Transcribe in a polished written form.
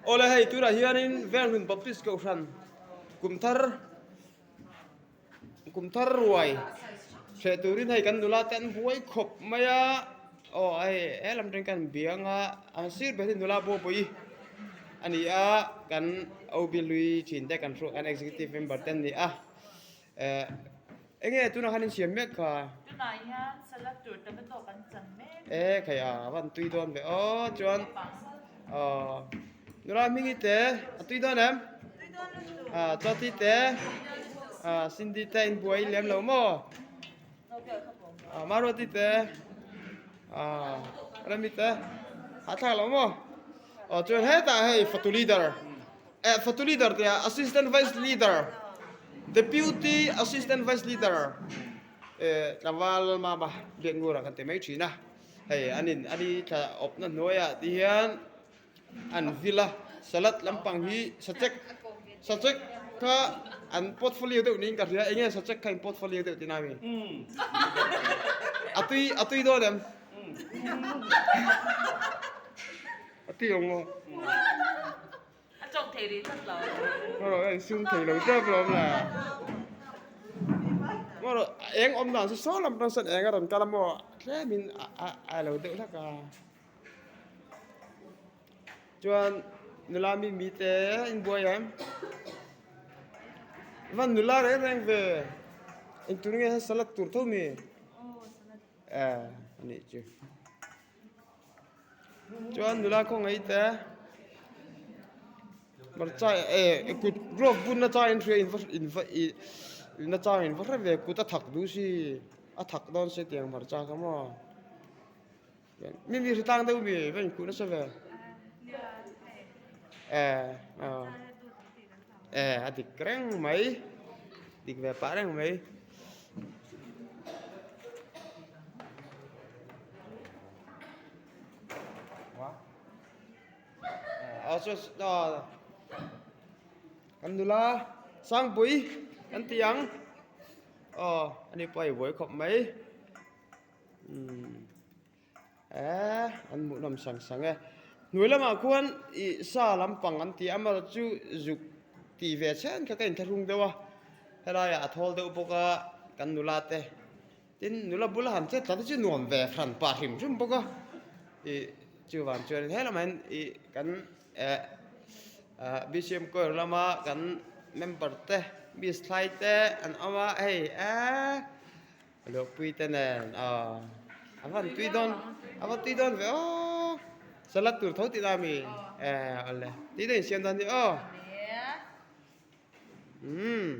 Awle hei tunah hianin Venglun Baptist Kohhran kumthar kumthar ruai hreh turin hei kan nula te an buai khawp mai a aw hei helam atang hian biang a an sir ber hi nula buaipui a ni a kan OB hlui thin te kan hruai kan executive member te an ni a. Eh enge tunah khan in siam mek kha? Tunah hian salad tur tomato kan chan mek. Eh khai a van tui dawn ve aw chuan aw nula hming i te a tui dawn em? Tui dawn lutuk. Ah chawti te ah Cindy te in buai lem lo maw? Ah Maruati te ah Rami te hahthlak lo maw? Aw chuan hetah hei fatu leader. Eh fatu leader te ah assistant vice leader deputy assistant vice leader eh tlangval mama biak ngur ah kan ti mai thin a hei an in a ni thla awp na hnuai ah ti hian an vil a salad lampang hi sachek sachek kha an portfolio deuh niin ka hria eng nge sachek kha in portfolio deuh tihna ami a tui a tui dawn em a tui ang maw. A chawk thei rih tlat lo. Maw a insum thei lo tep lo awm la. Maw eng awm dan chu saw lam atang sawn eng a rawn kal a maw tlem in a a lo deuh hlek a. Chuan nula mi mi te in buai em? Van nula reng reng ve. Engtur nge salad tur tho mi? Eh anih chu. Chuan nula khawngaih te hmarcha eh kut ruak bun na chang in hria in va in va ih na chang in va hre ve kut a thak duh si a thak dawn se tiang hmarcha kha maw mi mi hre tlang deuh mi va inkhuh nasa ve eh ah eh a dik reng mai dik ve pah reng mai. Kan nula Sangpui kan ti ang aw ani pawh a buai khawp mai umm eh an hmuh nawm sang sang e hnuai lamah khuan ih sa lampang an ti a amaherawhchu zuk tih ve chhen kha ka inthlahrung deuh a helaiah a thawl deuh bawk a kan nula te. Tin, nula bula han chet tlat hi chu nuam ve hran pah hrim hrim bawk a, ih chuvang chuan he lamah hian ih kan eh ah B_C_M choir lama kan member te miss thlai te an awm a hei eee luhpui te nen aw a van tui dawn a va tui dawn ve aww salad tur tho tih na ami eh awle tui dawn insiam dawn ni aw umm.